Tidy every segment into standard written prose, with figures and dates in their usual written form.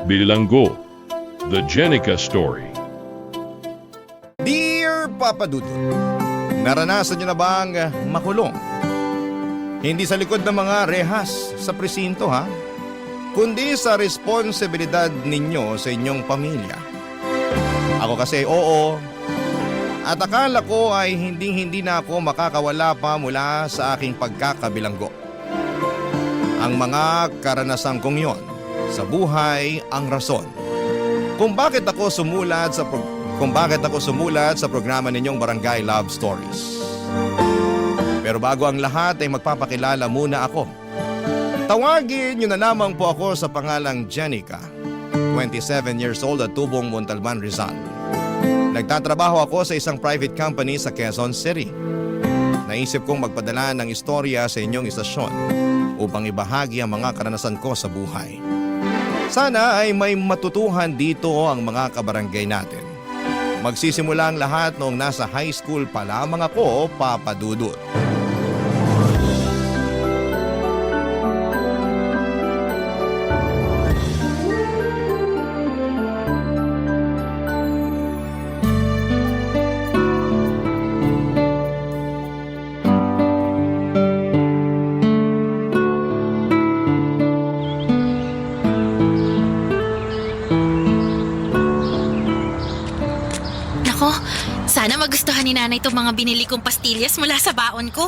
Bilanggo, The Jenica Story. Dear Papa Dudut, naranasan niyo na bang makulong? Hindi sa likod ng mga rehas sa presinto ha, kundi sa responsibilidad ninyo sa inyong pamilya. Ako kasi oo, at akala ko ay hindi na ako makakawala pa mula sa aking pagkakabilanggo. Ang mga karanasan kong yon sa buhay ang rason kung bakit ako sumulat sa programa ninyong Barangay Love Stories. Pero bago ang lahat ay magpapakilala muna ako. Tawagin niyo na lamang po ako sa pangalang Jenica, 27 years old at tubong Montalban, Rizal. Nagtatrabaho ako sa isang private company sa Quezon City. Naisip kong magpadala ng istorya sa inyong istasyon upang ibahagi ang mga karanasan ko sa buhay. Sana ay may matutuhan dito ang mga kabarangay natin. Magsisimula ang lahat noong nasa high school pa lamang ako, Papa Dudut. Sana magustuhan ni nanay itong mga binili kong pastillas mula sa baon ko.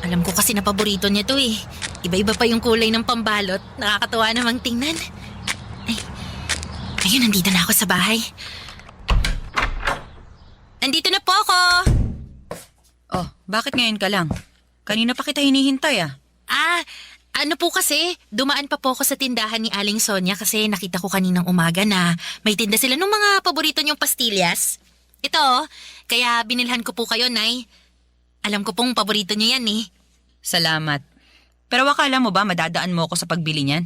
Alam ko kasi na paborito niya to eh. Iba-iba pa yung kulay ng pambalot. Nakakatuwa namang tingnan. Ayun, nandito na ako sa bahay. Nandito na po ako! Oh, bakit ngayon ka lang? Kanina pa kita hinihintay ah. Ano po kasi, dumaan pa po ako sa tindahan ni Aling Sonia kasi nakita ko kaninang umaga na may tinda sila ng mga paborito niyong pastillas. Ito, kaya binilhan ko po kayo, Nay. Alam ko pong paborito niyo yan eh. Salamat. Pero akala mo ba madadaan mo ako sa pagbili niyan?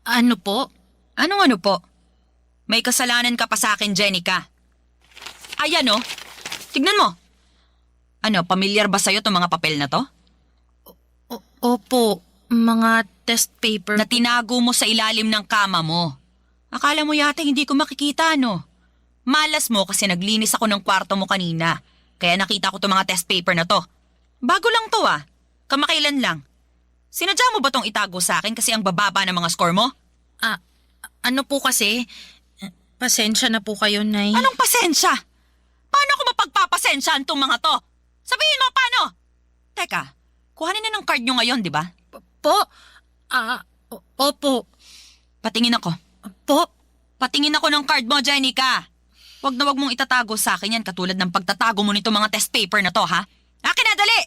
Ano po? Anong ano po? May kasalanan ka pa sa akin, Jenica. Ayan oh, tignan mo. Ano, pamilyar ba sa'yo itong mga papel na to? Opo, mga test paper. Na tinago mo sa ilalim ng kama mo. Akala mo yata hindi ko makikita, no? Malas mo kasi naglinis ako ng kwarto mo kanina. Kaya nakita ko itong mga test paper na to. Bago lang to ah. Kamakailan lang. Sinadya mo ba tong itago sa akin kasi ang bababa ng mga score mo? Ano po kasi? Pasensya na po kayo, Nay. Anong pasensya? Paano ko mapagpapasensyahan tong mga to? Sabihin mo paano? Teka, kuhanin na ng card nyo ngayon, di ba? Opo. Patingin ako. Patingin ako ng card mo, Jenica. Wag na wag mong itatago sa akin yan katulad ng pagtatago mo nito mga test paper na to, ha? Akin na, dali!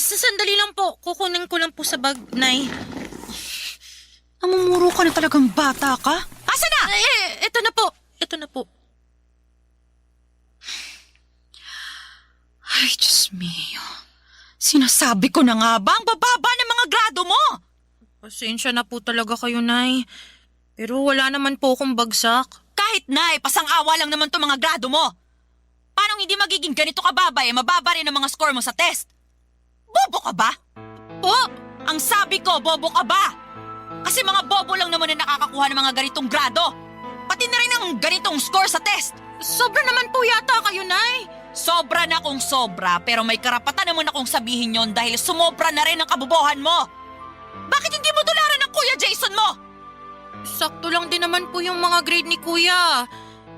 Sandali lang po. Kukunin ko lang po sa bag, Nay. Namumuro ka na talagang bata ka. Asa na? Ito na po. Ito na po. Ay, Diyos mio. Sinasabi ko na nga ba ang bababa ng mga grado mo? Pasensya na po talaga kayo, Nay. Pero wala naman po akong bagsak. Kahit na, pasang-awa lang naman to mga grado mo. Paano hindi magiging ganito kababa mababa rin ang mga score mo sa test? Bobo ka ba? Ang sabi ko, bobo ka ba? Kasi mga bobo lang naman na nakakakuha ng mga ganitong grado. Pati na rin ang ganitong score sa test. Sobra naman po yata kayo, Nay. Sobra na kung sobra, pero may karapatan naman akong sabihin yon dahil sumobra na rin ang kabobohan mo. Bakit hindi mo tularan ng Kuya Jason mo? Sakto lang din naman po yung mga grade ni Kuya.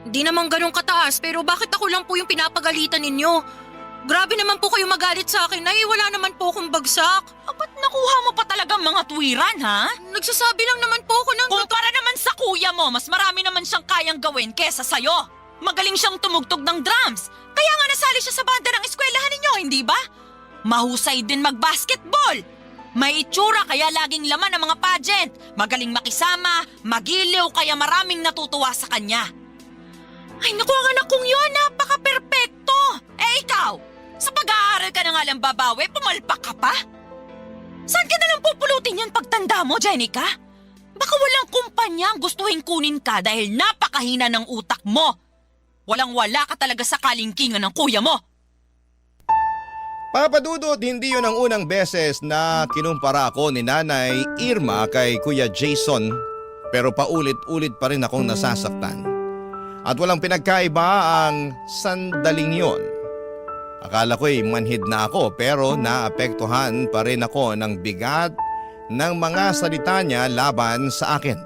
Di naman ganun kataas, pero bakit ako lang po yung pinapagalitan ninyo? Grabe naman po kayo magalit sa akin, Nay. Wala naman po akong bagsak. Ba't nakuha mo pa talagang mga tuwiran, ha? Nagsasabi lang naman po ako ng... Kumpara naman sa kuya mo, mas marami naman siyang kayang gawin kesa sa'yo. Magaling siyang tumugtog ng drums. Kaya nga nasali siya sa banda ng eskwelahan ninyo, hindi ba? Mahusay din mag-basketball. May itsura kaya laging laman ang mga pageant. Magaling makisama, magiliw kaya maraming natutuwa sa kanya. Ay naku, ang anak kong yun, napaka-perpekto. Ikaw, sa pag-aaral ka na nga lang babawi, pumalpak ka pa? Saan ka nalang pupulutin yan pagtanda mo, Jenica? Baka walang kumpanya ang gustuhin kunin ka dahil napakahina ng utak mo. Walang-wala ka talaga sa kalingkingan ng kuya mo. Papa Dudut, hindi yun ang unang beses na kinumpara ako ni Nanay Irma kay Kuya Jason Pero paulit-ulit pa rin akong nasasaktan. At walang pinagkaiba ang sandaling yon. Akala ko'y manhid na ako pero naapektuhan pa rin ako ng bigat ng mga salita niya laban sa akin.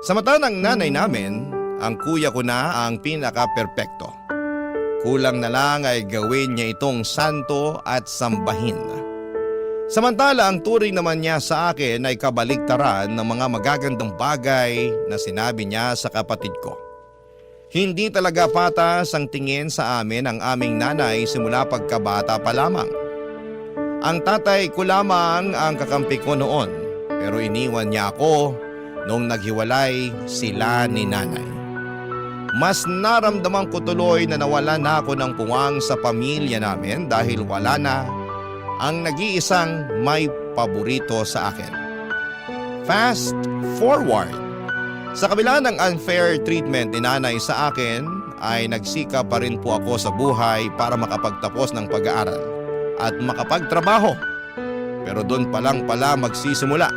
Sa mata ng nanay namin, ang kuya ko na ang pinaka-perpekto. Kulang na lang ay gawin niya itong santo at sambahin. Samantala ang turing naman niya sa akin ay kabaligtaran ng mga magagandang bagay na sinabi niya sa kapatid ko. Hindi talaga patas ang tingin sa amin ang aming nanay simula pagkabata pa lamang. Ang tatay ko lamang ang kakampi ko noon pero iniwan niya ako nung naghiwalay sila ni nanay. Mas naramdaman ko tuloy na nawala na ako ng puwang sa pamilya namin dahil wala na ang nag-iisang may paborito sa akin. Fast forward. Sa kabila ng unfair treatment ni nanay sa akin ay nagsika pa rin po ako sa buhay para makapagtapos ng pag-aaral at makapagtrabaho. Pero doon pa lang pala magsisimula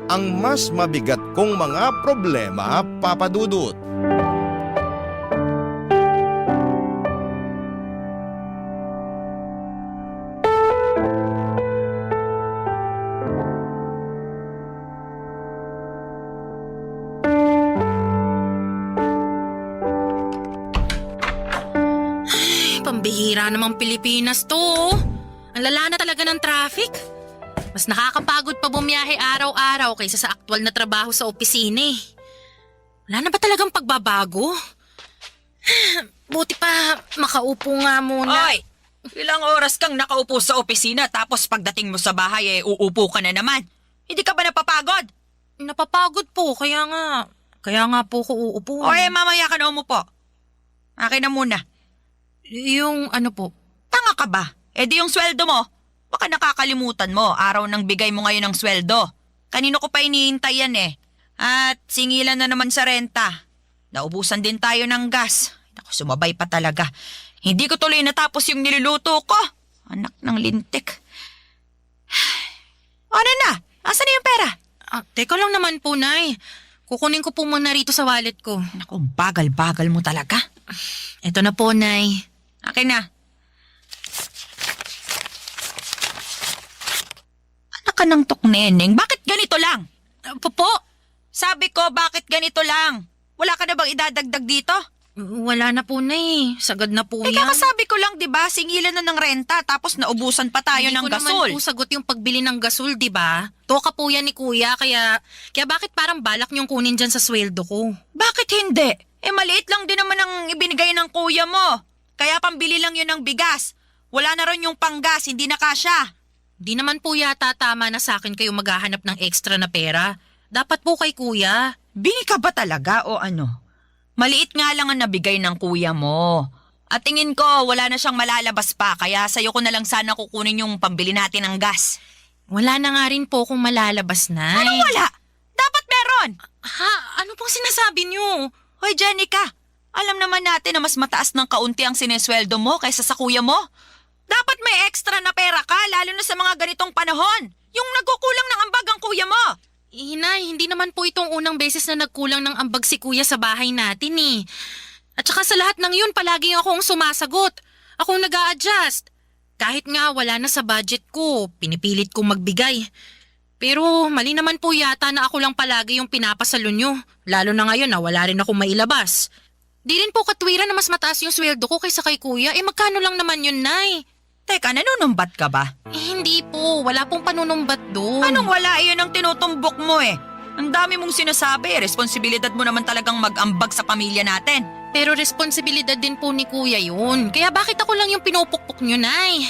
ang mas mabigat kong mga problema, Papa Dudut. Pambihira namang Pilipinas to. Ang lala na talaga ng traffic. Mas nakakapagod pa bumiyahe araw-araw kaysa sa aktwal na trabaho sa opisina eh. Wala na ba talagang pagbabago? Buti pa makaupo nga muna. Oy! Ilang oras kang nakaupo sa opisina tapos pagdating mo sa bahay uupo ka na naman. Hindi ka ba napapagod? Napapagod po, kaya nga po ko uupo. O mamaya ka na umupo. Akin na muna. Yung ano po? Tanga ka ba? Di yung sweldo mo. Baka nakakalimutan mo, araw nang bigay mo ngayon ng sweldo. Kanino ko pa iniintay yan eh. At singilan na naman sa renta. Naubusan din tayo ng gas. Naku, sumabay pa talaga. Hindi ko tuloy natapos yung niluluto ko. Anak ng lintik. Ano na? Asan na yung pera? Teka lang naman po, Nay. Kukunin ko po muna rito sa wallet ko. Naku, bagal-bagal mo talaga. Eto na po, Nay. Akin na. Anak ka ng tukneneng, bakit ganito lang? Po? Sabi ko, bakit ganito lang? Wala ka na bang idadagdag dito? Wala na po, Nay. Sagad na po yan. Kakasabi ko lang, di ba? Singilan na ng renta tapos naubusan pa tayo ng Hindi ko gasol. naman po sagot yung pagbili ng gasol, di ba? Toka po yan ni Kuya, kaya bakit parang balak niyong kunin dyan sa sweldo ko? Bakit hindi? Maliit lang din naman ang ibinigay ng kuya mo. Kaya pambili lang yun ng bigas. Wala na rin yung panggas, hindi na kasya. Di naman po yata tama na sa akin kayo maghahanap ng extra na pera. Dapat po kay Kuya. Bingi ka ba talaga o ano? Maliit nga lang ang nabigay ng kuya mo. At tingin ko, wala na siyang malalabas pa, kaya sa'yo ko na lang sana kukunin yung pambili natin ng gas. Wala na nga rin po kung malalabas, Nay. Anong wala? Dapat meron! Ha? Ano pong sinasabi niyo? Hoy, Jenica, alam naman natin na mas mataas ng kaunti ang sinesweldo mo kaysa sa kuya mo. Dapat may extra na pera ka, lalo na sa mga ganitong panahon. Yung nagkukulang ng ambag ang kuya mo. Nay, hindi naman po itong unang beses na nagkulang ng ambag si Kuya sa bahay natin eh. At saka sa lahat ng yun, palaging akong sumasagot. Akong nag-a-adjust. Kahit nga wala na sa budget ko, pinipilit kong magbigay. Pero mali naman po yata na ako lang palagi yung pinapasalo nyo. Lalo na ngayon na wala rin akong mailabas. Di rin po katwiran na mas mataas yung sweldo ko kaysa kay Kuya. Magkano lang naman yun, Nay? Teka, nanunumbat ka ba? Hindi po. Wala pong panunumbat doon. Anong wala? Iyon ang tinutumbok mo eh. Ang dami mong sinasabi. Responsibilidad mo naman talagang mag-ambag sa pamilya natin. Pero responsibilidad din po ni Kuya yun. Kaya bakit ako lang yung pinupukpok nyo, Nay?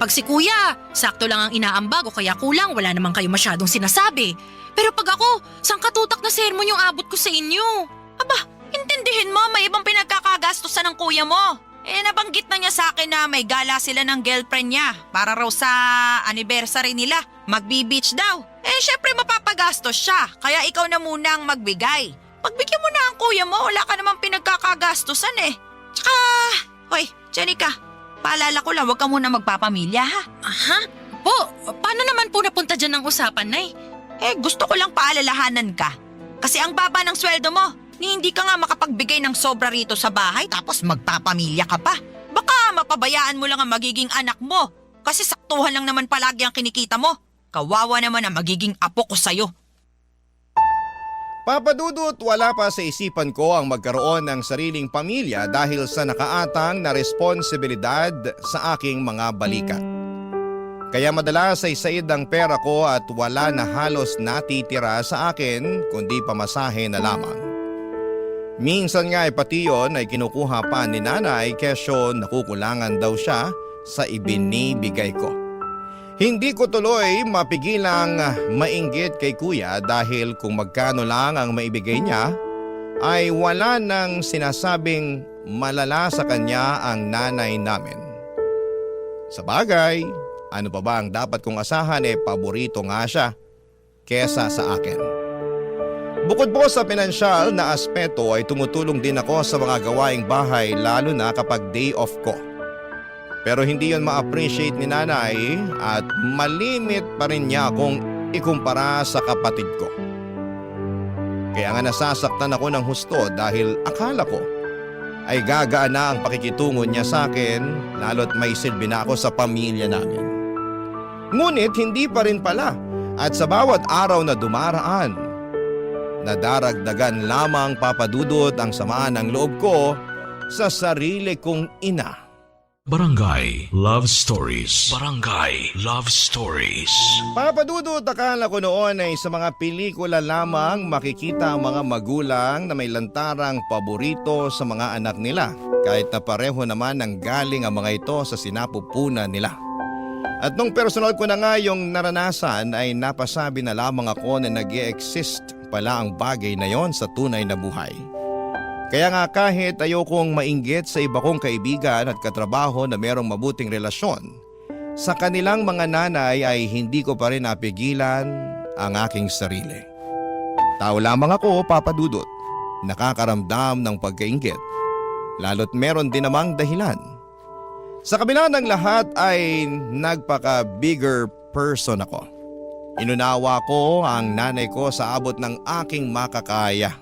Pag si Kuya, sakto lang ang inaambag o kaya kulang, wala naman kayo masyadong sinasabi. Pero pag ako, sangkatutak na sermon yung abot ko sa inyo. Aba, intindihin mo, may ibang pinagkakagastusan ng kuya mo. Nabanggit na niya sa akin na may gala sila ng girlfriend niya para raw sa anniversary nila. Magbi-beach daw. Syempre mapapagastos siya, kaya ikaw na muna ang magbigay. Pagbigyan mo na ang kuya mo, wala ka namang pinagkakagastusan eh. Tsaka, hoy, Jenica, paalala ko lang, huwag ka muna magpapamilya ha. Aha? Po, paano naman po napunta dyan ng usapan, Nay? Gusto ko lang paalalahanan ka. Kasi ang baba ng sweldo mo, hindi ka nga makapagbigay ng sobra rito sa bahay tapos magpapamilya ka pa. Baka mapabayaan mo lang ang magiging anak mo. Kasi saktuhan lang naman palagi ang kinikita mo. Kawawa naman ang magiging apo ko sa'yo. Papa Dudut, wala pa sa isipan ko ang magkaroon ng sariling pamilya dahil sa nakaatang na responsibilidad sa aking mga balikat. Kaya madalas ay said ang pera ko at wala na halos natitira sa akin kundi pamasahe na lamang. Minsan nga ay pati yun ay kinukuha pa ni nanay kesyo nakukulangan daw siya sa ibinibigay ko. Hindi ko tuloy mapigilang mainggit kay kuya dahil kung magkano lang ang maibigay niya ay wala nang sinasabing malala sa kanya ang nanay namin. Sa bagay, ano pa ba ang dapat kong asahan paborito nga siya kesa sa akin. Bukod po sa pinansyal na aspeto ay tumutulong din ako sa mga gawaing bahay lalo na kapag day off ko. Pero hindi yon ma-appreciate ni nanay at malimit pa rin niya akong ikumpara sa kapatid ko. Kaya nga nasasaktan ako ng husto dahil akala ko ay gagaan na ang pakikitungo niya sa akin lalo't may silbi na ako sa pamilya namin. Ngunit hindi pa rin pala at sa bawat araw na dumaraan, nadaragdagan lamang papadudot ang samaan ng loob ko sa sarili kong ina. Barangay Love Stories. Barangay Love Stories. Papadudot, akala ko noon ay sa mga pelikula lamang makikita ang mga magulang na may lantarang paborito sa mga anak nila kahit na pareho naman ang galing ang mga ito sa sinapupunan nila. At nung personal ko na nga yung naranasan ay napasabi na lamang ako na nag-i-exist pala ang bagay na yon sa tunay na buhay. Kaya nga kahit ayokong mainggit sa iba kong kaibigan at katrabaho na merong mabuting relasyon, sa kanilang mga nanay ay hindi ko pa rin napigilan ang aking sarili. Tao lamang ako, Papa Dudut, nakakaramdam ng pagkainggit, lalo't meron din namang dahilan. Sa kabila ng lahat ay nagpaka-bigger person ako. Inunawa ko ang nanay ko sa abot ng aking makakaya.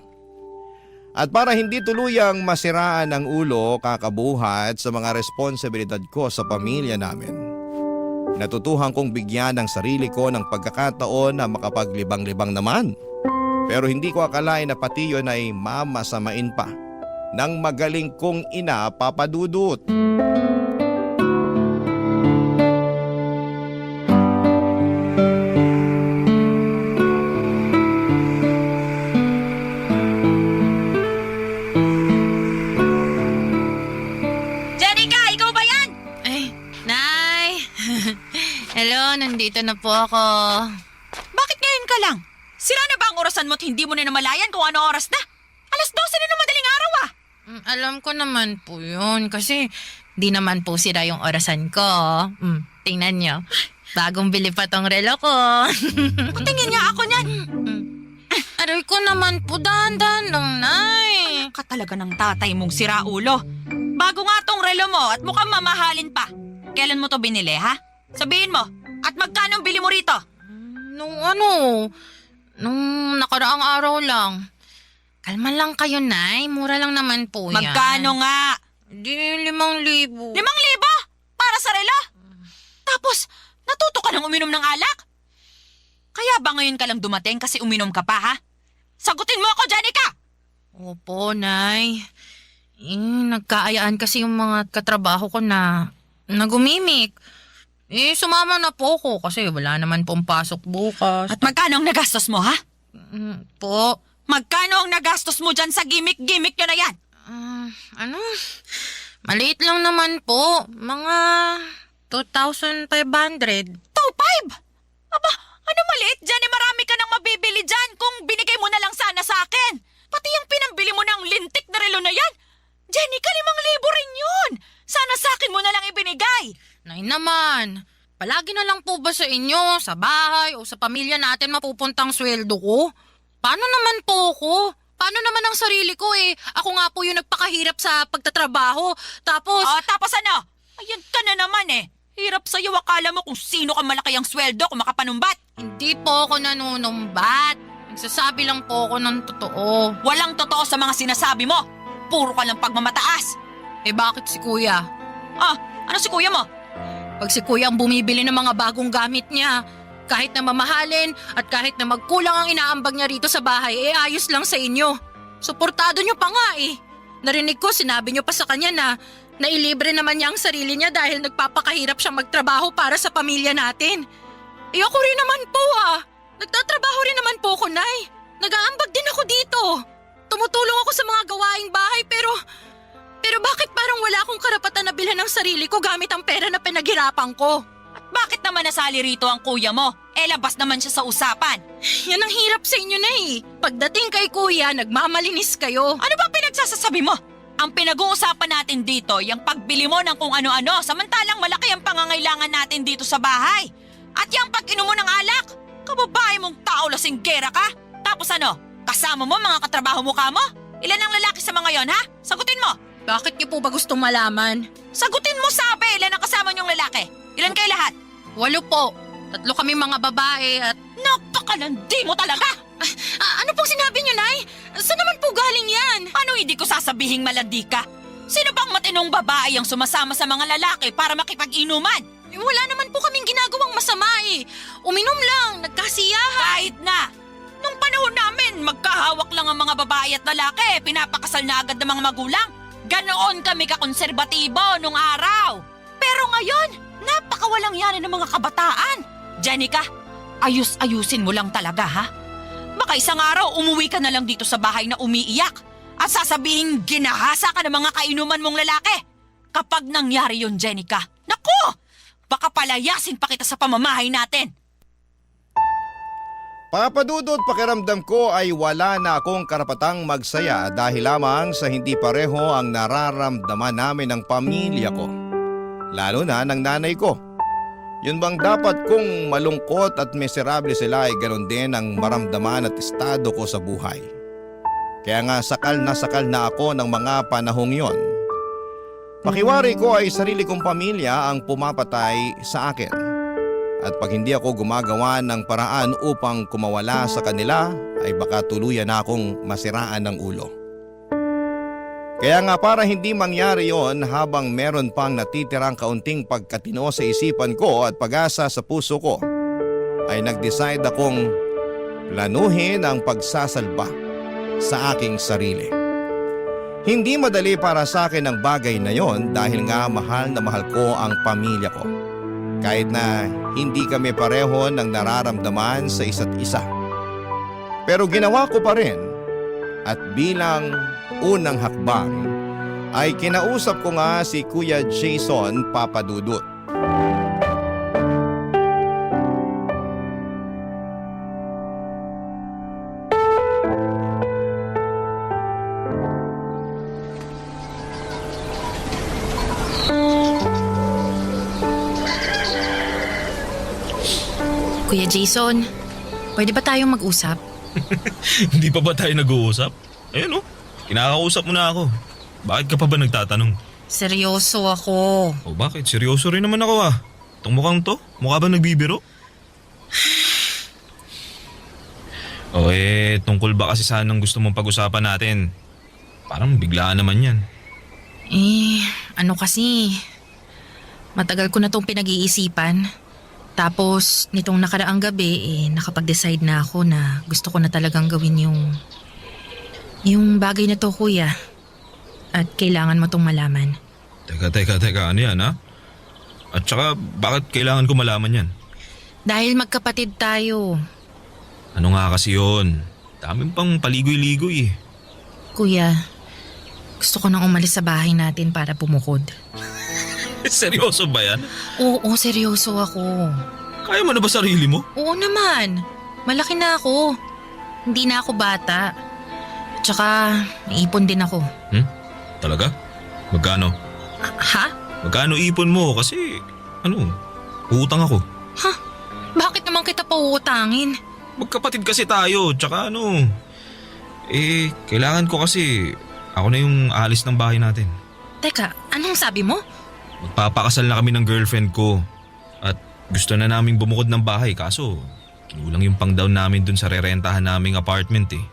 At para hindi tuluyang masiraan ang ulo kakabuhat sa mga responsibilidad ko sa pamilya namin, natutuhan kong bigyan ng sarili ko ng pagkakataon na makapaglibang-libang naman. Pero hindi ko akalain na pati yun ay mamasamain pa ng magaling kong ina, Papa Dudut. Nandito na po ako. Bakit ngayon ka lang? Sira na ba ang orasan mo at hindi mo na namalayan kung ano oras na? 12:00 na ng madaling araw ah! Alam ko naman po yun kasi di naman po sira yung orasan ko. Tingnan nyo. Bagong bili pa tong relo ko. Tingin niya ako niyan. Aray ko naman po, dahan-dahan lang, Nay. Ka talaga ng tatay mong siraulo. Bago nga tong relo mo at mukhang mamahalin pa. Kailan mo to binili ha? Sabihin mo. At magkano bili mo rito? Nung nakaraang araw lang. Kalma lang kayo, Nay. Mura lang naman po yan. Magkano nga? Di, 5,000. 5,000? Para sa relo? Tapos, natuto ka ng uminom ng alak? Kaya ba ngayon ka lang dumating kasi uminom ka pa, ha? Sagutin mo ako, Janica! Opo, Nay. Nagkaayaan kasi yung mga katrabaho ko na nagumimik. Sumama na po ako kasi wala naman pong pasok bukas. At magkano ang nagastos mo, ha? Po. Magkano ang nagastos mo dyan sa gimmick-gimmick nyo na yan? Maliit lang naman po. Mga 2,500. 2,500? Aba, ano maliit dyan? Marami ka nang mabibili dyan kung binigay mo na lang sana sa akin. Pati yung pinambili mo ng lintik na relo na yan. Jenica, 5,000 rin yun. Sana sa akin mo na lang ibinigay. Nay naman, palagi na lang po ba sa inyo, sa bahay o sa pamilya natin mapupuntang sweldo ko? Paano naman po ako? Paano naman ang sarili ko Ako nga po yung nagpakahirap sa pagtatrabaho. Tapos... tapos ano? Ayan ka na naman Hirap sa'yo, akala mo kung sino ka malaki ang sweldo kung makapanumbat. Hindi po ako nanunumbat. Nagsasabi lang po ako ng totoo. Walang totoo sa mga sinasabi mo. Puro ka lang pagmamataas. Eh bakit si kuya? Ah, ano si kuya mo? Pag si kuya ang bumibili ng mga bagong gamit niya, kahit na mamahalin at kahit na magkulang ang inaambag niya rito sa bahay, eh ayos lang sa inyo. Suportado niyo pa nga eh. Narinig ko, sinabi niyo pa sa kanya na nailibre naman niya ang sarili niya dahil nagpapakahirap siyang magtrabaho para sa pamilya natin. Eh ako rin naman po ah. Nagtatrabaho rin naman po ako, Nay. Nag-aambag din ako dito. Tumutulong ako sa mga gawaing bahay pero bakit parang wala akong karapatan na bilhan ng sarili ko gamit ang pera na pinaghirapan ko? At bakit naman nasali rito ang kuya mo? Eh labas naman siya sa usapan. Yan ang hirap sa inyo, Nay. Pagdating kay kuya, nagmamalinis kayo. Ano ba pinagsasasabi mo? Ang pinag-uusapan natin dito, yung pagbili mo ng kung ano-ano, samantalang malaki ang pangangailangan natin dito sa bahay. At yung pag-inom mo ng alak, kababae mong tao lasinggera ka. Tapos ano, kasama mo mga katrabaho mo ka mo? Ilan ang lalaki sa mga yon, ha? Sagutin mo. Bakit niyo po ba gustong malaman? Sagutin mo, sabi, ilan ang kasama niyong lalaki? Ilan kayo lahat? 8 po. 3 kami mga babae at... Napakalandi mo talaga! ano pong sinabi niyo, Nay? Saan naman po galing yan? Paano hindi ko sasabihing malandi ka? Sino bang matinong babae ang sumasama sa mga lalaki para makipag-inuman? Wala naman po kaming ginagawang masama eh. Uminom lang, nagkasiyahan. Kahit na! Nung panahon namin, magkahawak lang ang mga babae at lalaki. Pinapakasal na agad ng mga magulang. Ganoon kami kakonserbatibo nung araw. Pero ngayon, napakawalang yanin ng mga kabataan. Jenica, ayus-ayusin mo lang talaga, ha? Baka isang araw umuwi ka na lang dito sa bahay na umiiyak at sasabihin ginahasa ka ng mga kainuman mong lalaki. Kapag nangyari yun, Jenica, naku! Baka palayasin pa kita sa pamamahay natin. Papadudot, pakiramdam ko ay wala na akong karapatang magsaya dahil lamang sa hindi pareho ang nararamdaman namin ng pamilya ko. Lalo na ng nanay ko. Yun bang dapat kung malungkot at miserable sila ay ganon din ang maramdaman at estado ko sa buhay. Kaya nga sakal na ako ng mga panahong yon. Pakiwari ko ay sarili kong pamilya ang pumapatay sa akin. At pag hindi ako gumagawa ng paraan upang kumawala sa kanila ay baka tuluyan na akong masiraan ng ulo. Kaya nga para hindi mangyari yon habang meron pang natitirang kaunting pagkatino sa isipan ko at pag-asa sa puso ko, ay nag-decide akong planuhin ang pagsasalba sa aking sarili. Hindi madali para sa akin ang bagay na yon dahil nga mahal na mahal ko ang pamilya ko. Kahit na hindi kami pareho ng nararamdaman sa isa't isa. Pero ginawa ko pa rin at bilang unang hakbang ay kinausap ko nga si Kuya Jason Papadudut. Kuya Jason, pwede ba tayong mag-usap? Hindi pa ba tayo nag-uusap? Ayun kinakausap mo na ako. Bakit ka pa ba nagtatanong? Seryoso ako. O bakit? Seryoso rin naman ako Itong mukhang to, mukha ba nagbibiro? Tungkol ba kasi saan ang gusto mong pag-usapan natin? Parang biglaan naman yan. Ano kasi, matagal ko na tong pinag-iisipan. Tapos, nitong nakaraang gabi, nakapag-decide na ako na gusto ko na talagang gawin yung bagay na to, kuya. At kailangan mo tong malaman. Teka, ano yan At saka, bakit kailangan ko malaman yan? Dahil magkapatid tayo. Ano nga kasi yun? Daming pang paligoy-ligoy Kuya, gusto ko nang umalis sa bahay natin para bumukod. Seryoso ba yan? Oo, seryoso ako. Kaya mo na ba sarili mo? Oo naman. Malaki na ako. Hindi na ako bata. At saka, naipon din ako. Talaga? Magkano? Ha? Magkano ipon mo? Kasi, uutang ako. Ha? Bakit naman kita pauutangin? Magkapatid kasi tayo, tsaka kailangan ko kasi ako na yung aalis ng bahay natin. Teka, anong sabi mo? Magpapakasal na kami ng girlfriend ko at gusto na naming bumukod ng bahay kaso Kinulang yung pang-down namin dun sa rerentahan naming apartment eh.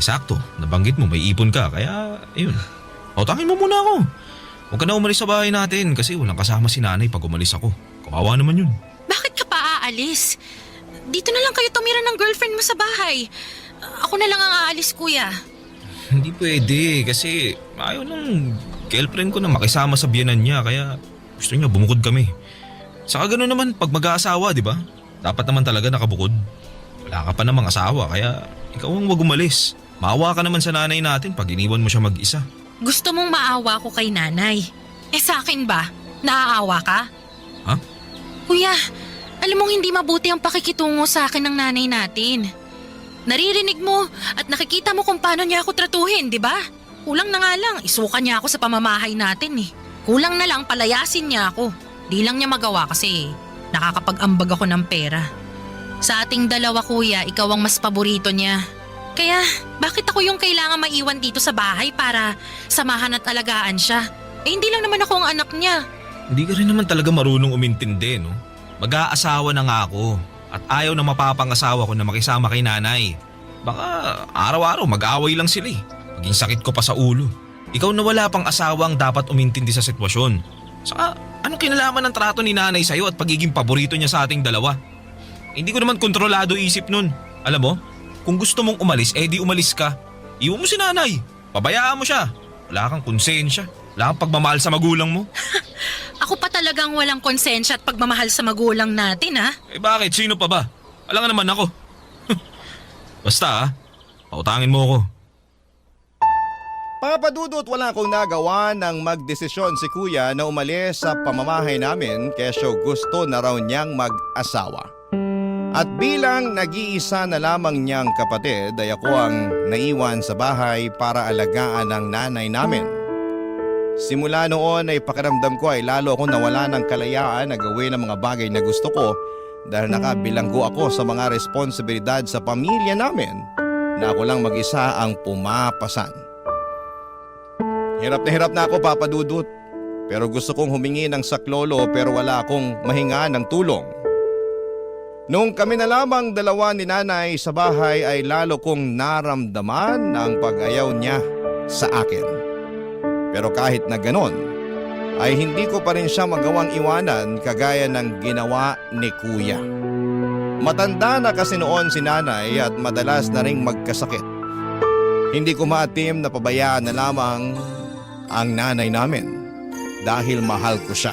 Sakto, nabanggit mo may ipon ka kaya ayun. Pautangin mo muna ako. Huwag ka na umalis sa bahay natin kasi walang kasama si nanay pag umalis ako. Kawawa naman yun. Bakit ka pa aalis? Dito na lang kayo tumira ng girlfriend mo sa bahay. Ako na lang ang aalis, kuya. Hindi pwede kasi ayaw ng girlfriend ko na makisama sa biyenan niya kaya gusto niya bumukod kami. Saka gano'n naman pag mag-aasawa, di ba? Dapat naman talaga nakabukod. Wala ka pa namang asawa kaya ikaw ang wag umalis. Maawa ka naman sa nanay natin pag iniwan mo siya mag-isa. Gusto mong maawa ko kay nanay. Sa akin ba? Naaawa ka? Ha? Kuya, alam mong hindi mabuti ang pakikitungo sa akin ng nanay natin. Naririnig mo at nakikita mo kung paano niya ako tratuhin, di ba? Kulang na nga lang, isuka niya ako sa pamamahay natin eh. Kulang na lang palayasin niya ako. Di lang niya magawa kasi nakakapag-ambag ako ng pera. Sa ating dalawa, kuya, ikaw ang mas paborito niya. Kaya bakit ako yung kailangan maiwan dito sa bahay para samahan at alagaan siya? Hindi lang naman ako ang anak niya. Hindi ka rin naman talaga marunong umintindi, no? Mag-aasawa na nga ako at ayaw na mapapangasawa ko na makisama kay nanay. Baka araw-araw mag-away lang sila eh. Maging sakit ko pa sa ulo. Ikaw na wala pang asawa ang dapat umintindi sa sitwasyon. Saka anong kinalaman ng trato ni nanay sa'yo at pagiging paborito niya sa ating dalawa? Hindi ko naman kontrolado isip nun. Alam mo, kung gusto mong umalis, di umalis ka. Iwan mo si nanay. Pabayaan mo siya. Wala kang konsensya. Wala kang pagmamahal sa magulang mo. Ako pa talagang walang konsensya at pagmamahal sa magulang natin, ha? Bakit? Sino pa ba? Alam nga naman ako. Basta pautangin mo ako. Papadudot, wala akong nagawa nang magdesisyon si kuya na umalis sa pamamahay namin kesyo gusto na raw niyang mag-asawa. At bilang nag-iisa na lamang niyang kapatid ay ako ang naiwan sa bahay para alagaan ang nanay namin. Simula noon ay pakiramdam ko ay lalo akong nawala ng kalayaan na gawin ang mga bagay na gusto ko dahil nakabilanggo ako sa mga responsibilidad sa pamilya namin na ako lang mag-isa ang pumapasan. Hirap na ako, Papa Dudut, pero gusto kong humingi ng saklolo pero wala akong mahinga ng tulong. Nung kami na lamang dalawa ni nanay sa bahay ay lalo kong naramdaman ang pag-ayaw niya sa akin. Pero kahit na ganon, ay hindi ko pa rin siya magawang iwanan kagaya ng ginawa ni kuya. Matanda na kasi noon si nanay at madalas na ring magkasakit. Hindi ko maatim na pabayaan na lamang ang nanay namin dahil mahal ko siya.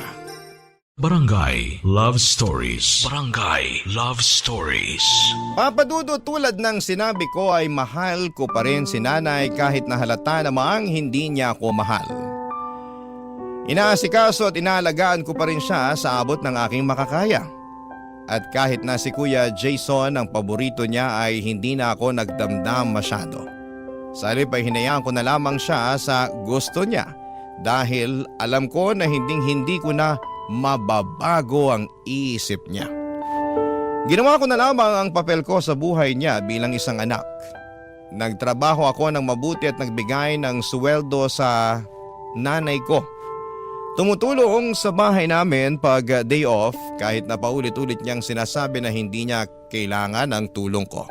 Barangay Love Stories. Barangay Love Stories. Papadudo, tulad ng sinabi ko ay mahal ko pa rin si nanay kahit na halata namang hindi niya ako mahal. Inaasikaso at inaalagaan ko pa rin siya sa abot ng aking makakaya. At kahit na si Kuya Jason ang paborito niya ay hindi na ako nagdamdam masyado. Sa halip ay hinayaan ko na lamang siya sa gusto niya dahil alam ko na hindi ko na mababago ang isip niya. Ginawa ko na lamang ang papel ko sa buhay niya bilang isang anak. Nagtrabaho ako ng mabuti at nagbigay ng sweldo sa nanay ko. Tumutulong sa bahay namin pag day off kahit na paulit-ulit niyang sinasabi na hindi niya kailangan ang tulong ko.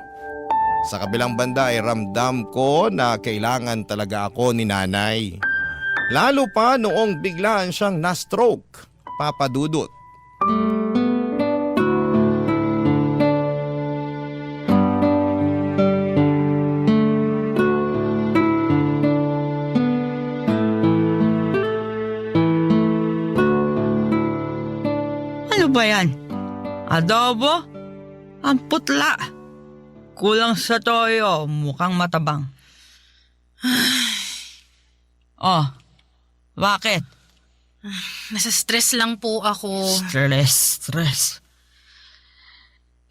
Sa kabilang banda ay ramdam ko na kailangan talaga ako ni nanay. Lalo pa noong biglaan siyang na-stroke. Papa Dudut. Ano ba yan? Adobo? Ang putla. Kulang sa toyo, mukhang matabang. Oh, bakit? Nasa stress lang po ako. Stress.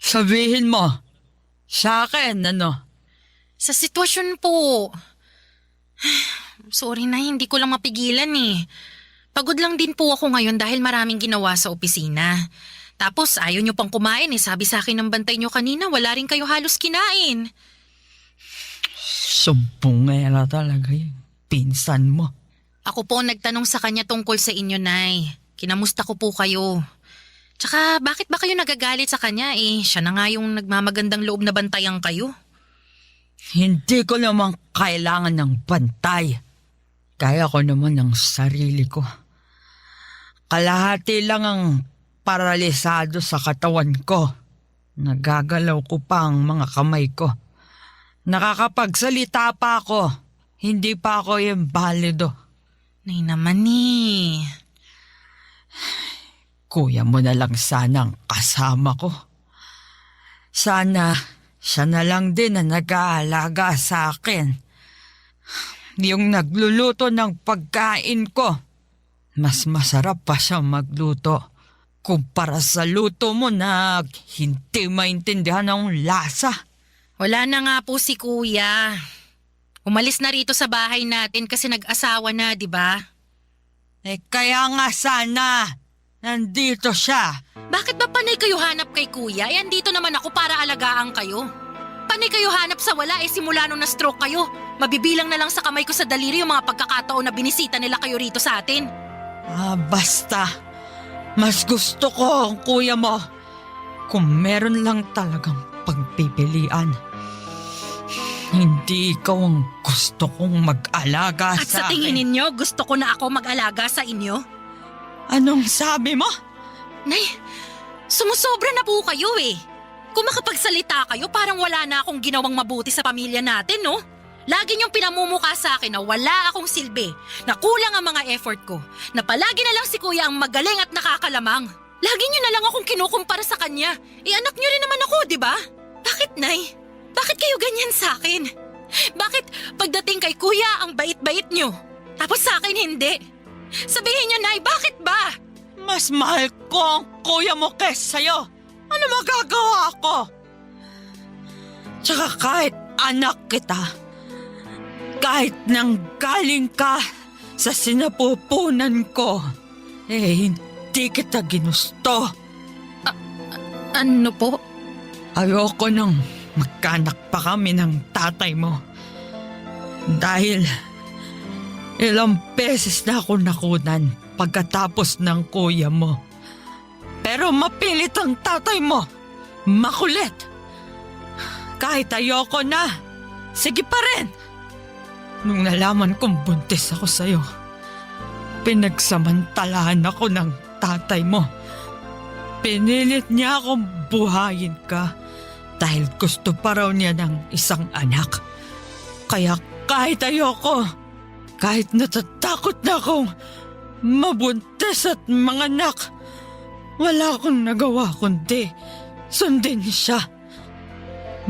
Sabihin mo, sa akin, ano? Sa sitwasyon po. Sorry na, hindi ko lang mapigilan eh. Pagod lang din po ako ngayon dahil maraming ginawa sa opisina. Tapos ayaw nyo pang kumain eh. Sabi sa akin ng bantay nyo kanina, wala rin kayo halos kinain. Sumpong nga talaga yun. Pinsan mo. Ako po nagtanong sa kanya tungkol sa inyo, Nay. Kinamusta ko po kayo. Tsaka bakit ba kayo nagagalit sa kanya siya na nga yung nagmamagandang loob na bantayan kayo. Hindi ko naman kailangan ng bantay. Kaya ko naman ng sarili ko. Kalahati lang ang paralisado sa katawan ko. Nagagalaw ko pa ang mga kamay ko. Nakakapagsalita pa ako. Hindi pa ako imbalido. Nay naman Kuya mo na lang sana ang kasama ko. Sana siya na lang din na nag-aalaga sa akin. Yung nagluluto ng pagkain ko. Mas masarap pa siya magluto kumpara sa luto mo na hindi maintindihan ang lasa. Wala na nga po si kuya. Umalis na rito sa bahay natin kasi nag-asawa na, di ba? Kaya nga sana nandito siya. Bakit ba panay kayo hanap kay kuya? Andito naman ako para alagaan kayo. Panay kayo hanap sa wala simula nung na-stroke kayo. Mabibilang na lang sa kamay ko sa daliri yung mga pagkakataon na binisita nila kayo rito sa atin. Basta. Mas gusto ko ang kuya mo. Kung meron lang talagang pagpipilian. Hindi ikaw ang gusto kong mag-alaga At sa tingin ninyo, gusto ko na ako mag-alaga sa inyo? Anong sabi mo? Nay, sumusobra na po kayo Kung makapagsalita kayo, parang wala na akong ginawang mabuti sa pamilya natin, no? Lagi niyong pinamumukha sa akin na wala akong silbi, na kulang ang mga effort ko, na palagi na lang si kuya ang magaling at nakakalamang. Lagi niyo na lang akong kinukumpara sa kanya. Anak niyo rin naman ako, di ba? Bakit, Nay? Bakit kayo ganyan sa akin? Bakit pagdating kay kuya ang bait-bait niyo? Tapos sa akin hindi? Sabihin niyo, Nay, bakit ba? Mas mahal ko ang kuya mo kesa sa'yo. Ano magagawa ko? Tsaka kahit anak kita, kahit nang galing ka sa sinapupunan ko, hindi kita ginusto. Ano po? Ayoko nang magkanak pa kami ng tatay mo. Dahil ilang beses na ako nakunan pagkatapos ng kuya mo. Pero mapilit ang tatay mo. Makulit. Kahit ayoko na, sige pa rin. Nung nalaman kong buntis ako sa'yo, pinagsamantalahan ako ng tatay mo. Pinilit niya akong buhayin ka dahil gusto pa raw niya ng isang anak. Kaya kahit ayoko, kahit natatakot na akong mabuntis at manganak, wala akong nagawa kundi sundin siya.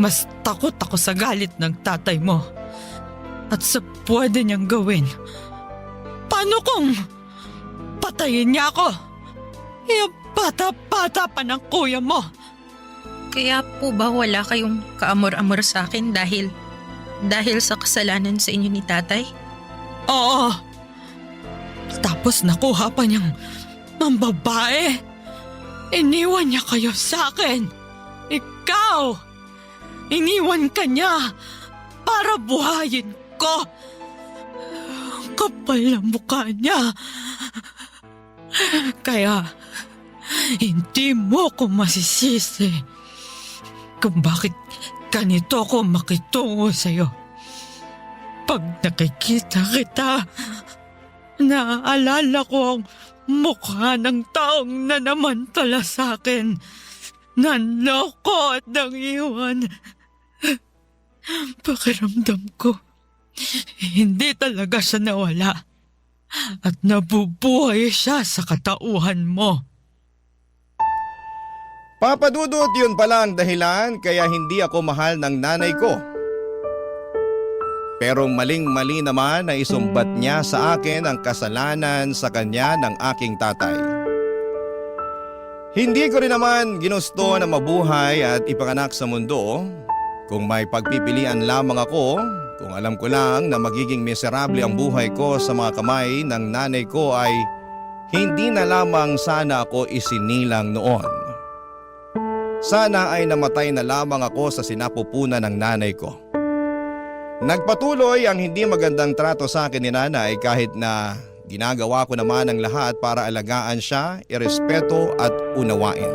Mas takot ako sa galit ng tatay mo at sa pwede niyang gawin. Paano kung patayin niya ako? Yung bata-bata pa ng kuya mo. Kaya po ba wala kayong kaamor-amor sa akin dahil sa kasalanan sa inyo ni tatay? Oo. Tapos nakuha pa niyang mambabae. Iniwan niya kayo sa akin. Ikaw! Iniwan ka niya para buhayin ko. Kapal ang mukha niya. Kaya hindi mo ko masisisi kung bakit ganito ko makitungo sa'yo. Pag nakikita kita, naaalala ko ang mukha ng taong nanamantala sa akin. Nanloko at nangiwan. Pakiramdam ko, hindi talaga siya nawala. At nabubuhay siya sa katauhan mo. Papadudot, yun pala ang dahilan kaya hindi ako mahal ng nanay ko. Pero maling-mali naman na isumbat niya sa akin ang kasalanan sa kanya ng aking tatay. Hindi ko rin naman ginusto na mabuhay at ipanganak sa mundo. Kung may pagpipilian lamang ako, kung alam ko lang na magiging miserable ang buhay ko sa mga kamay ng nanay ko ay hindi na lamang sana ako isinilang noon. Sana ay namatay na lamang ako sa sinapupunan ng nanay ko. Nagpatuloy ang hindi magandang trato sa akin ni nanay kahit na ginagawa ko naman ang lahat para alagaan siya, irespeto at unawain.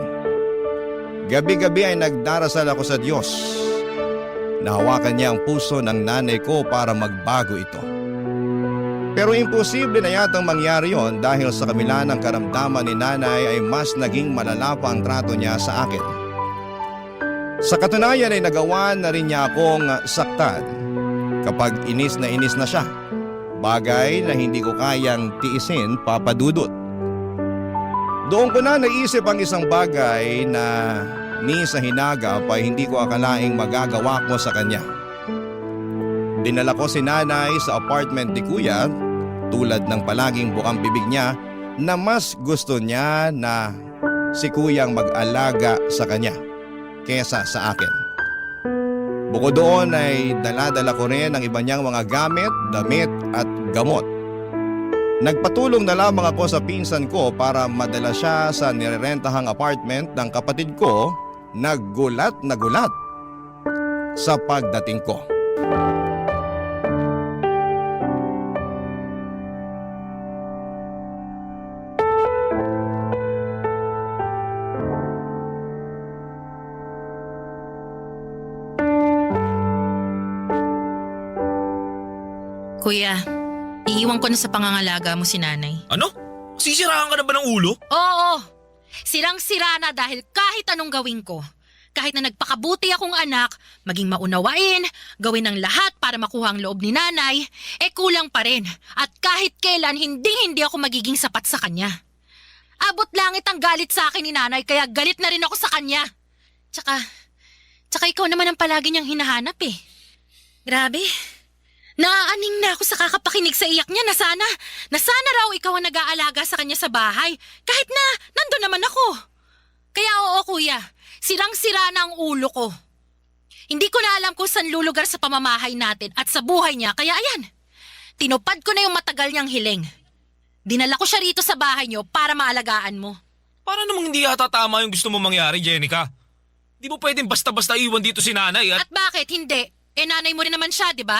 Gabi-gabi ay nagdarasal ako sa Diyos. Nahawakan niya ang puso ng nanay ko para magbago ito. Pero imposible na yatang mangyari yon dahil sa kabila ng karamdaman ni nanay ay mas naging malala pa ang trato niya sa akin. Sa katunayan ay nagawa na rin niya akong saktan kapag inis na siya. Bagay na hindi ko kayang tiisin, Papa Dudut. Doon ko na naisip ang isang bagay na ni sa hinagap ay hindi ko akalaing magagawa ko sa kanya. Dinala ko si nanay sa apartment ni Kuya tulad ng palaging bukang bibig niya na mas gusto niya na si Kuyang mag-alaga sa kanya kesa sa akin. Bukod doon ay dala-dala ko rin ang iba niyang mga gamit, damit at gamot. Nagpatulong na lamang ako sa pinsan ko para madala siya sa nirerentahang apartment ng kapatid ko. Nagulat na gulat sa pagdating ko. Kuya, iiwan ko na sa pangangalaga mo si nanay. Ano? Sisiraan ka na ba ng ulo? Oo, sirang-sira na dahil kahit anong gawin ko. Kahit na nagpakabuti akong anak, maging maunawain, gawin ang lahat para makuha ang loob ni nanay, kulang pa rin. At kahit kailan, hindi ako magiging sapat sa kanya. Abot langit ang galit sa akin ni nanay, kaya galit na rin ako sa kanya. Tsaka ikaw naman ang palagi niyang hinahanap eh. Grabe. Naaaning na ako sa kakapakinig sa iyak niya na sana raw ikaw ang nag-aalaga sa kanya sa bahay. Kahit na nandun naman ako. Kaya oo kuya, sirang-sira na ang ulo ko. Hindi ko na alam kung saan lulugar sa pamamahay natin at sa buhay niya. Kaya ayan, tinupad ko na yung matagal niyang hiling. Dinala ko siya rito sa bahay niyo para maalagaan mo. Para namang hindi yata tama yung gusto mo mangyari, Jenica. Di mo pwedeng basta-basta iwan dito si nanay at... At bakit hindi? Nanay mo rin naman siya, di ba?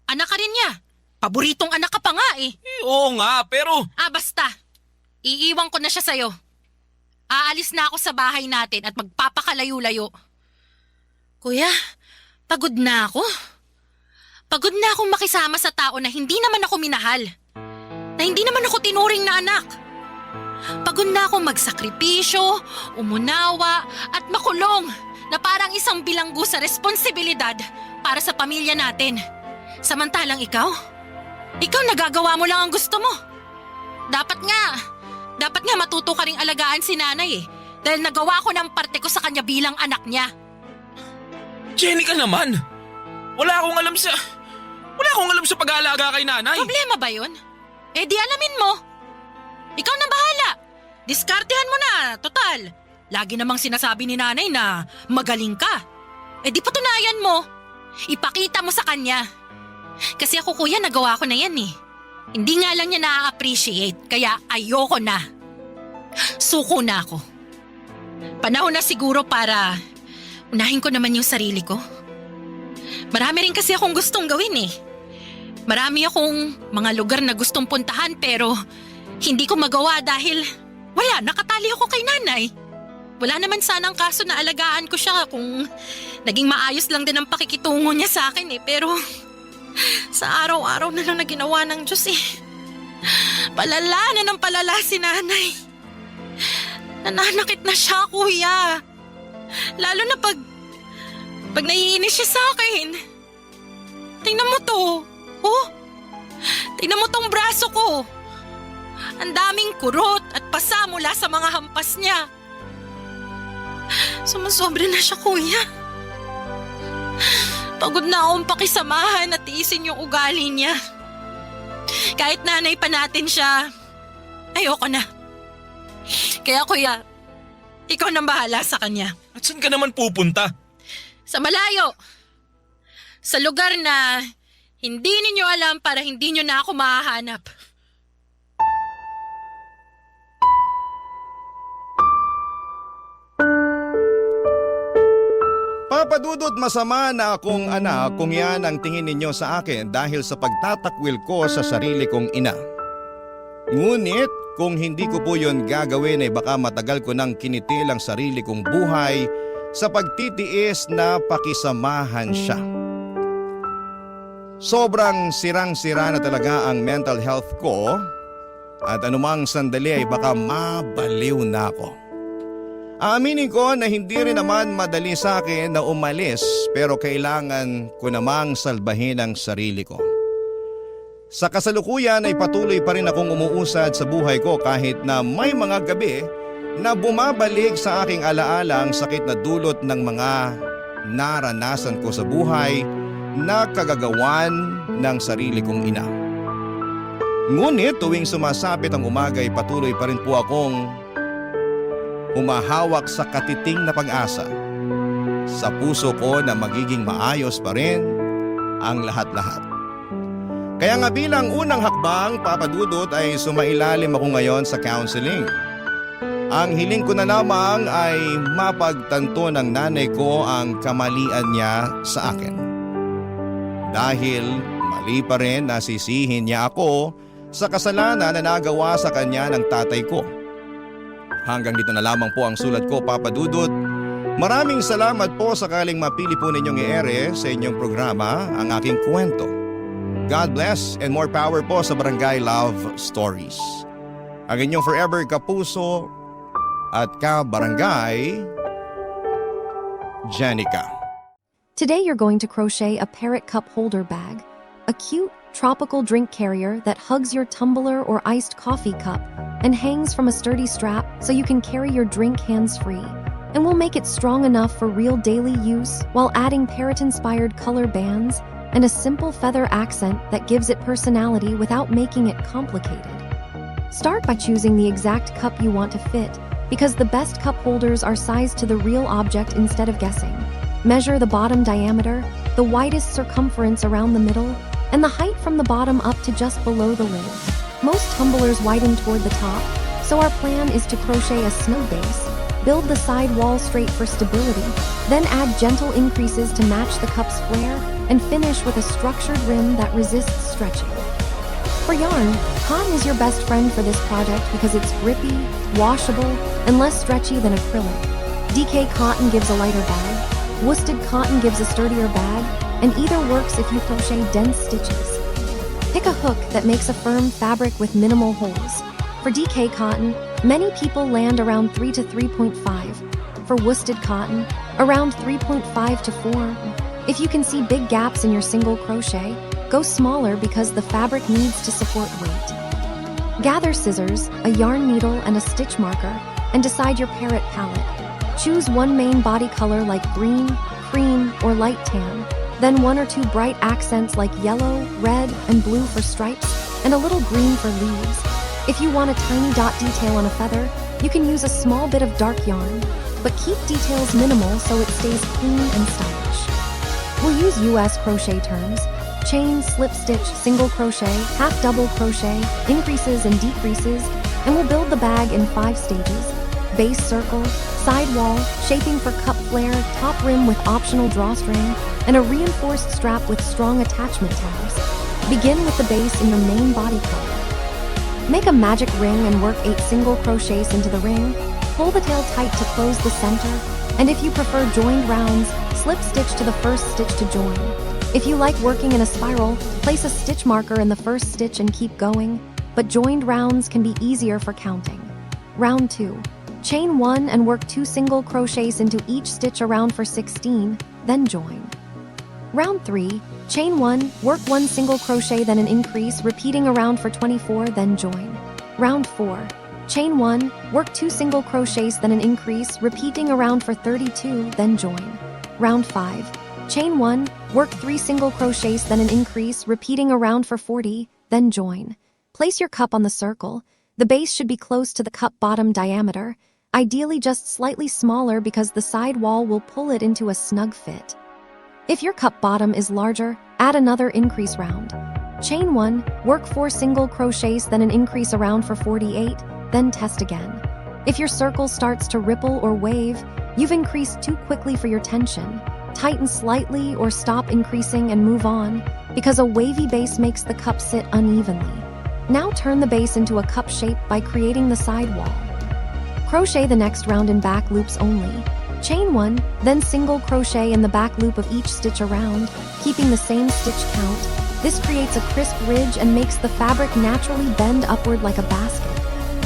Anak ka rin niya. Paboritong anak ka pa nga eh. Oo nga, pero... Basta. Iiwan ko na siya sa'yo. Aalis na ako sa bahay natin at magpapakalayo-layo. Kuya, pagod na ako. Pagod na akong makisama sa tao na hindi naman ako minahal. Na hindi naman ako tinuring na anak. Pagod na akong magsakripisyo, umunawa at makulong na parang isang bilanggo sa responsibilidad para sa pamilya natin. Samantalang ikaw nagagawa mo lang ang gusto mo. Dapat nga matuto ka ring alagaan si nanay eh. Dahil nagawa ko ng parte ko sa kanya bilang anak niya. Jenica naman! Wala akong alam sa pag-aalaga kay nanay. Problema ba yun? Di alamin mo. Ikaw na bahala. Diskartehan mo na, total. Lagi namang sinasabi ni nanay na magaling ka. Di patunayan mo. Ipakita mo sa kanya. Kasi ako kuya, nagawa ko na yan eh. Hindi nga lang niya na-appreciate, kaya ayoko na. Suko na ako. Panahon na siguro para unahin ko naman yung sarili ko. Marami rin kasi akong gustong gawin eh. Marami akong mga lugar na gustong puntahan pero hindi ko magawa dahil nakatali ako kay nanay. Wala naman sanang kaso na alagaan ko siya kung naging maayos lang din ang pakikitungo niya sa akin eh. Pero sa araw-araw na lang na ginawa ng Diyos eh. Palala na ng palala si nanay. Nananakit na siya, kuya. Lalo na pag naiinis siya sa akin. Tingnan mo to. Oh, tingnan mo tong braso ko. Ang daming kurot at pasa mula sa mga hampas niya. Sumusobra na siya, kuya. Pagod na akong pakisamahan at tiisin yung ugali niya. Kahit nanay pa natin siya, ayoko na. Kaya kuya, ikaw nang bahala sa kanya. At saan ka naman pupunta? Sa malayo. Sa lugar na hindi ninyo alam para hindi nyo na ako mahahanap. Papa Dudut, masama na akong anak kung yan ang tingin ninyo sa akin dahil sa pagtatakwil ko sa sarili kong ina. Ngunit kung hindi ko po yon gagawin ay baka matagal ko nang kinitil ang sarili kong buhay sa pagtitiis na pakisamahan siya. Sobrang sirang-sira na talaga ang mental health ko at anumang sandali ay baka mabaliw na ako. Aaminin ko na hindi rin naman madali sa akin na umalis pero kailangan ko namang salbahin ang sarili ko. Sa kasalukuyan ay patuloy pa rin akong umuusad sa buhay ko kahit na may mga gabi na bumabalik sa aking alaala ang sakit na dulot ng mga naranasan ko sa buhay na kagagawan ng sarili kong ina. Ngunit tuwing sumasapit ang umaga ay patuloy pa rin po akong humahawak sa katiting na pag-asa sa puso ko na magiging maayos pa rin ang lahat-lahat. Kaya nga bilang unang hakbang, Papa Dudut, ay sumailalim ako ngayon sa counseling. Ang hiling ko na lamang ay mapagtanto ng nanay ko ang kamalian niya sa akin. Dahil mali pa rin na sisihin niya ako sa kasalanan na nagawa sa kanya ng tatay ko. Hanggang dito na lamang po ang sulat ko, Papa Dudut. Maraming salamat po sakaling mapili po ninyong i-ere sa inyong programa ang aking kwento. God bless and more power po sa Barangay Love Stories. Ang inyong forever kapuso at ka-barangay, Janica. Today you're going to crochet a parrot cup holder bag, a cute, tropical drink carrier that hugs your tumbler or iced coffee cup and hangs from a sturdy strap so you can carry your drink hands-free. And we'll make it strong enough for real daily use while adding parrot-inspired color bands and a simple feather accent that gives it personality without making it complicated. Start by choosing the exact cup you want to fit, because the best cup holders are sized to the real object instead of guessing. Measure the bottom diameter, the widest circumference around the middle, and the height from the bottom up to just below the lid. Most tumblers widen toward the top, so our plan is to crochet a snug base, build the side wall straight for stability, then add gentle increases to match the cup's flare, and finish with a structured rim that resists stretching. For yarn, cotton is your best friend for this project because it's grippy, washable, and less stretchy than acrylic. DK cotton gives a lighter bag, worsted cotton gives a sturdier bag, and either works if you crochet dense stitches. Pick a hook that makes a firm fabric with minimal holes. For DK cotton, many people land around 3 to 3.5. For worsted cotton, around 3.5 to 4. If you can see big gaps in your single crochet, go smaller because the fabric needs to support weight. Gather scissors, a yarn needle, and a stitch marker, and decide your parrot palette. Choose one main body color like green, cream, or light tan, then 1 or 2 bright accents like yellow, red, and blue for stripes, and a little green for leaves. If you want a tiny dot detail on a feather, you can use a small bit of dark yarn, but keep details minimal so it stays clean and stylish. We'll use US crochet terms: chain, slip stitch, single crochet, half double crochet, increases and decreases, and we'll build the bag in 5 stages: base circle, side wall, shaping for cup flare, top rim with optional drawstring, and a reinforced strap with strong attachment tabs. Begin with the base in your main body color. Make a magic ring and work 8 single crochets into the ring. Pull the tail tight to close the center, and if you prefer joined rounds, slip stitch to the first stitch to join. If you like working in a spiral, place a stitch marker in the first stitch and keep going, but joined rounds can be easier for counting. Round 2. Chain 1 and work 2 single crochets into each stitch around for 16, then join. Round 3. Chain 1, work 1 single crochet then an increase, repeating around for 24, then join. Round 4. Chain 1, work 2 single crochets then an increase, repeating around for 32, then join. Round 5. Chain 1, work 3 single crochets then an increase, repeating around for 40, then join. Place your cup on the circle. The base should be close to the cup bottom diameter, ideally just slightly smaller because the side wall will pull it into a snug fit. If your cup bottom is larger, add another increase round. Chain 1, work 4 single crochets then an increase around for 48, then test again. If your circle starts to ripple or wave, you've increased too quickly for your tension. Tighten slightly or stop increasing and move on, because a wavy base makes the cup sit unevenly. Now turn the base into a cup shape by creating the side wall. Crochet the next round in back loops only. Chain 1, then single crochet in the back loop of each stitch around, keeping the same stitch count. This creates a crisp ridge and makes the fabric naturally bend upward like a basket.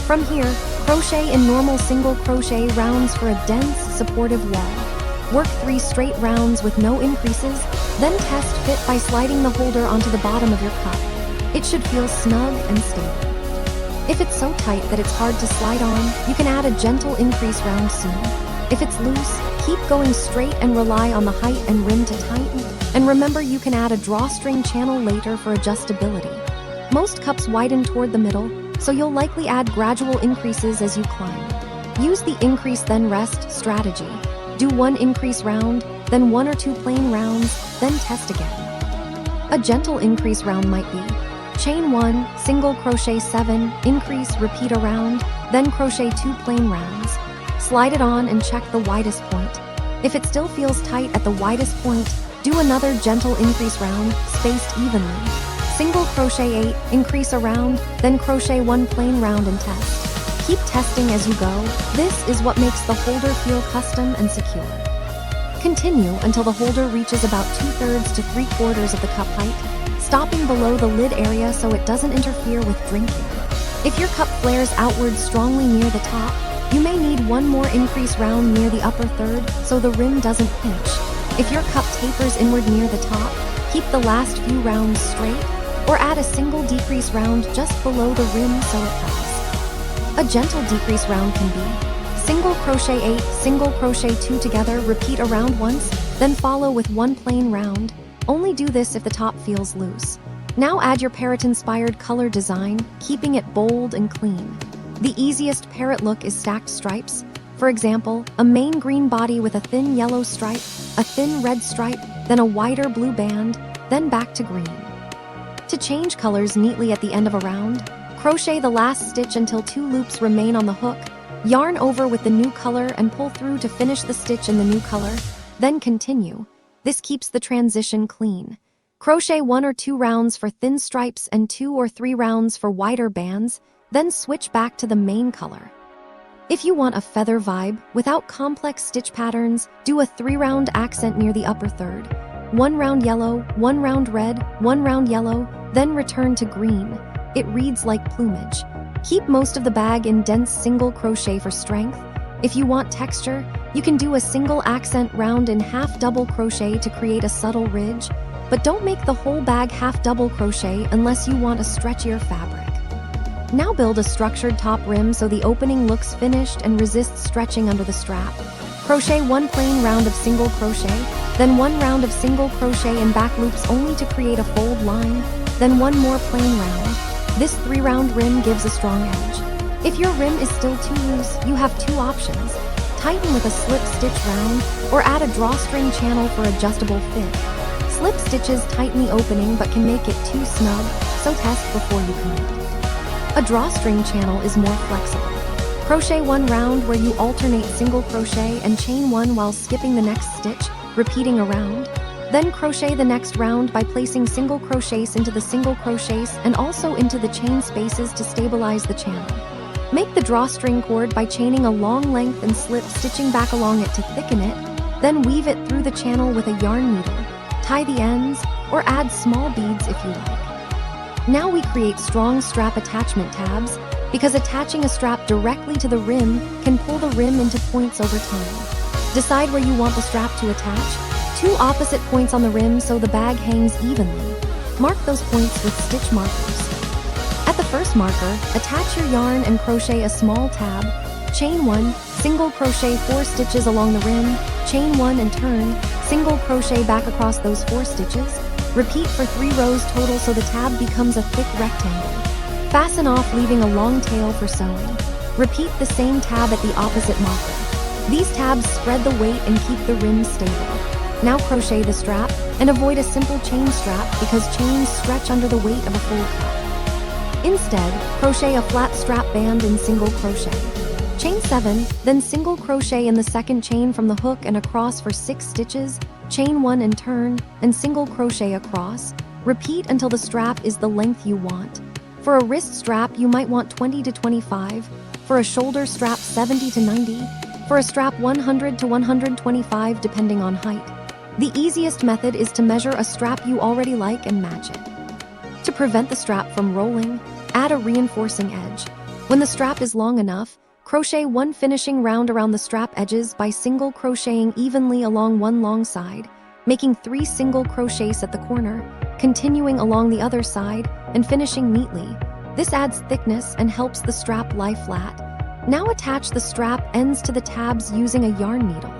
From here, crochet in normal single crochet rounds for a dense, supportive wall. Work 3 straight rounds with no increases, then test fit by sliding the holder onto the bottom of your cup. It should feel snug and stable. If it's so tight that it's hard to slide on, you can add a gentle increase round soon. If it's loose, keep going straight and rely on the height and rim to tighten. And remember, you can add a drawstring channel later for adjustability. Most cups widen toward the middle, so you'll likely add gradual increases as you climb. Use the increase then rest strategy. Do 1 increase round, then 1 or 2 plain rounds, then test again. A gentle increase round might be chain 1, single crochet 7, increase, repeat a round, then crochet 2 plain rounds. Slide it on and check the widest point. If it still feels tight at the widest point, do another gentle increase round, spaced evenly. Single crochet 8, increase a round, then crochet 1 plain round and test. Keep testing as you go. This is what makes the holder feel custom and secure. Continue until the holder reaches about 2/3 to 3/4 of the cup height, stopping below the lid area so it doesn't interfere with drinking. If your cup flares outward strongly near the top, you may need 1 more increase round near the upper third so the rim doesn't pinch. If your cup tapers inward near the top, keep the last few rounds straight, or add a single decrease round just below the rim so it helps. A gentle decrease round can be single crochet 8, single crochet 2 together, repeat around once, then follow with 1 plain round. Only do this if the top feels loose. Now add your parrot-inspired color design, keeping it bold and clean. The easiest parrot look is stacked stripes. For example, a main green body with a thin yellow stripe, a thin red stripe, then a wider blue band, then back to green. To change colors neatly at the end of a round, crochet the last stitch until 2 loops remain on the hook, yarn over with the new color and pull through to finish the stitch in the new color, then continue. This keeps the transition clean. Crochet 1 or 2 rounds for thin stripes and 2 or 3 rounds for wider bands, then switch back to the main color. If you want a feather vibe without complex stitch patterns, do a 3-round accent near the upper third. 1 round yellow, 1 round red, 1 round yellow, then return to green. It reads like plumage. Keep most of the bag in dense single crochet for strength. If you want texture, you can do a single accent round in half double crochet to create a subtle ridge, but don't make the whole bag half double crochet unless you want a stretchier fabric. Now build a structured top rim so the opening looks finished and resists stretching under the strap. Crochet 1 plain round of single crochet, then 1 round of single crochet in back loops only to create a fold line, then 1 more plain round. This 3-round rim gives a strong edge. If your rim is still too loose, you have 2 options. Tighten with a slip stitch round, or add a drawstring channel for adjustable fit. Slip stitches tighten the opening but can make it too snug, so test before you commit. A drawstring channel is more flexible. Crochet 1 round where you alternate single crochet and chain 1 while skipping the next stitch, repeating a round. Then crochet the next round by placing single crochets into the single crochets and also into the chain spaces to stabilize the channel. Make the drawstring cord by chaining a long length and slip stitching back along it to thicken it, then weave it through the channel with a yarn needle. Tie the ends, or add small beads if you like. Now we create strong strap attachment tabs, because attaching a strap directly to the rim can pull the rim into points over time. Decide where you want the strap to attach. 2 opposite points on the rim so the bag hangs evenly. Mark those points with stitch markers. At the first marker, attach your yarn and crochet a small tab. Chain 1, single crochet 4 stitches along the rim, chain 1 and turn, single crochet back across those 4 stitches. Repeat for 3 rows total so the tab becomes a thick rectangle. Fasten off, leaving a long tail for sewing. Repeat the same tab at the opposite marker. These tabs spread the weight and keep the rim stable. Now crochet the strap, and avoid a simple chain strap because chains stretch under the weight of a full cup. Instead, crochet a flat strap band in single crochet. Chain 7, then single crochet in the second chain from the hook and across for 6 stitches, chain 1 and turn, and single crochet across. Repeat until the strap is the length you want. For a wrist strap, you might want 20 to 25. For a shoulder strap, 70 to 90. For a strap, 100 to 125 depending on height. The easiest method is to measure a strap you already like and match it. To prevent the strap from rolling, add a reinforcing edge. When the strap is long enough, crochet one finishing round around the strap edges by single crocheting evenly along one long side, making 3 single crochets at the corner, continuing along the other side, and finishing neatly. This adds thickness and helps the strap lie flat. Now attach the strap ends to the tabs using a yarn needle.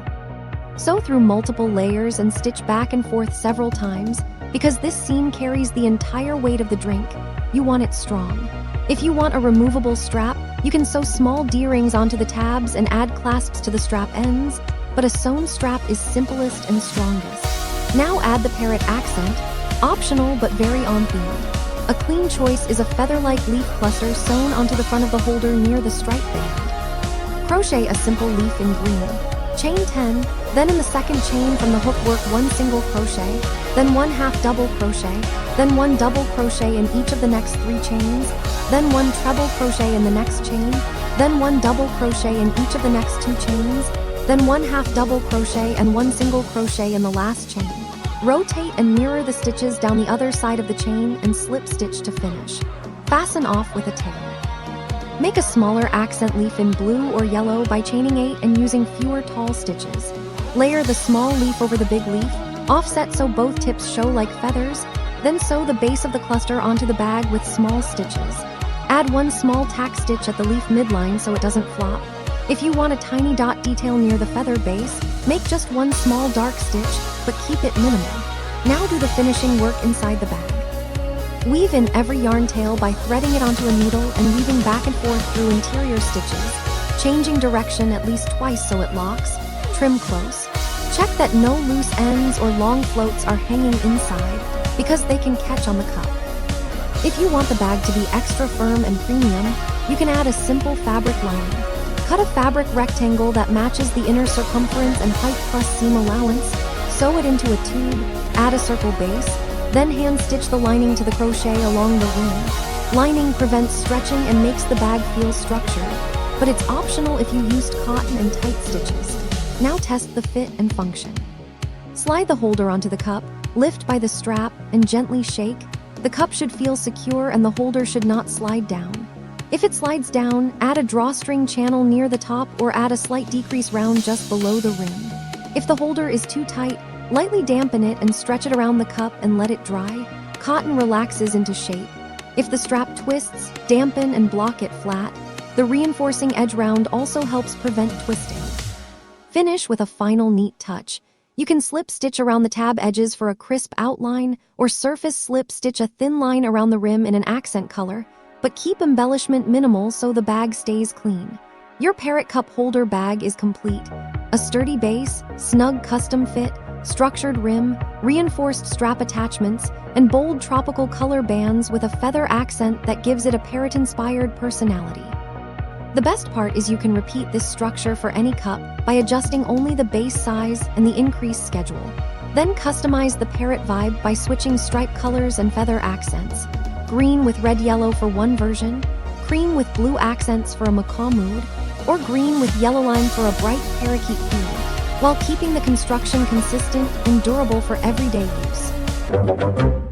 Sew through multiple layers and stitch back and forth several times because this seam carries the entire weight of the drink. You want it strong. If you want a removable strap, you can sew small D-rings onto the tabs and add clasps to the strap ends, but a sewn strap is simplest and strongest. Now add the parrot accent, optional but very on theme. A clean choice is a feather-like leaf cluster sewn onto the front of the holder near the stripe band. Crochet a simple leaf in green. Chain 10, then in the second chain from the hook work 1 single crochet, then 1 half double crochet, then 1 double crochet in each of the next 3 chains, then 1 treble crochet in the next chain, then 1 double crochet in each of the next 2 chains, then 1 half double crochet and 1 single crochet in the last chain. Rotate and mirror the stitches down the other side of the chain and slip stitch to finish. Fasten off with a tail. Make a smaller accent leaf in blue or yellow by chaining 8 and using fewer tall stitches. Layer the small leaf over the big leaf, offset so both tips show like feathers, then sew the base of the cluster onto the bag with small stitches. Add 1 small tack stitch at the leaf midline so it doesn't flop. If you want a tiny dot detail near the feather base, make just 1 small dark stitch, but keep it minimal. Now do the finishing work inside the bag. Weave in every yarn tail by threading it onto a needle and weaving back and forth through interior stitches, changing direction at least twice so it locks. Trim close. Check that no loose ends or long floats are hanging inside because they can catch on the cup. If you want the bag to be extra firm and premium, you can add a simple fabric lining. Cut a fabric rectangle that matches the inner circumference and height plus seam allowance, sew it into a tube, add a circle base, then hand stitch the lining to the crochet along the rim. Lining prevents stretching and makes the bag feel structured, but it's optional if you used cotton and tight stitches. Now test the fit and function. Slide the holder onto the cup, lift by the strap, and gently shake. The cup should feel secure and the holder should not slide down. If it slides down, add a drawstring channel near the top or add a slight decrease round just below the rim. If the holder is too tight, lightly dampen it and stretch it around the cup and let it dry. Cotton relaxes into shape. If the strap twists, dampen and block it flat. The reinforcing edge round also helps prevent twisting. Finish with a final neat touch. You can slip stitch around the tab edges for a crisp outline or surface slip stitch a thin line around the rim in an accent color, but keep embellishment minimal so the bag stays clean. Your parrot cup holder bag is complete. A sturdy base, snug custom fit, structured rim, reinforced strap attachments, and bold tropical color bands with a feather accent that gives it a parrot-inspired personality. The best part is you can repeat this structure for any cup by adjusting only the base size and the increase schedule. Then customize the parrot vibe by switching stripe colors and feather accents. Green with red-yellow for one version, cream with blue accents for a macaw mood, or green with yellow line for a bright parakeet theme, while keeping the construction consistent and durable for everyday use.